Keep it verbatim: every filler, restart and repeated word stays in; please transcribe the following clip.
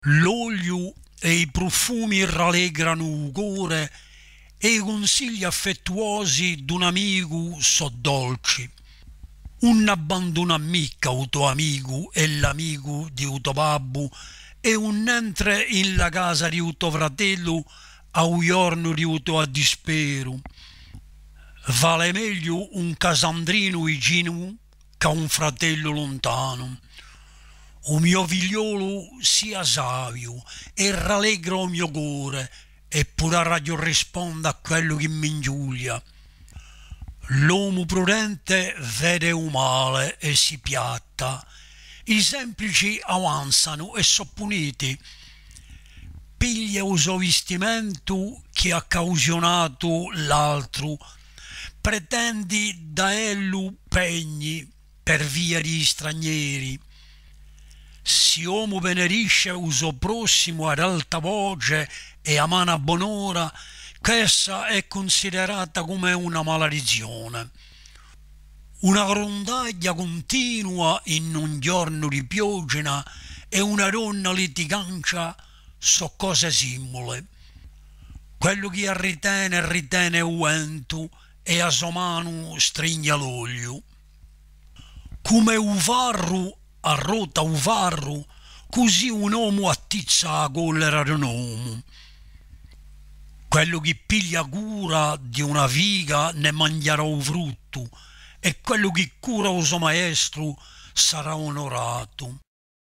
L'oliu è i prufumi rallegranu u core è i cunsigli affettuosi d'un amicu sò dolci. Ùn abbandunà micca u to amicu è l'amicu di u to babbu è ùn entre in la casa di u to fratellu à u ghjornu di u to addisperu. Vale megliu un casandrinu vicinu chè un fratellu luntanu. U mio figliolu sia saviu è rallegra u mio core, è pudaraghju risponde à quellu chì m'inghjulia. L'omu prudente vede u male è si piatta. I semplici avanzanu è sò puniti. Piglia u so vistimentu chì hà causionatu l'altru, pretendi da ellu pegni per via di i stranieri. Sì omu benedisce u so prossimu ad alta voce è à manu bon'ora, quessa hè cunsiderata cum'è una maledizione. Una grundaglia cuntinua in un ghjornu di pioggia è una donna litigancia sò cose simule. Quellu chì arritene, ritene u ventu è a so manu strigne l'oliu. Cum'è u farru arrota u farru, cusì un omu attizza a collera d'un omu. Quellu chì piglia cura di una figa ne manghjarà u fruttu, è quellu chì cura u so maestru sarà onuratu.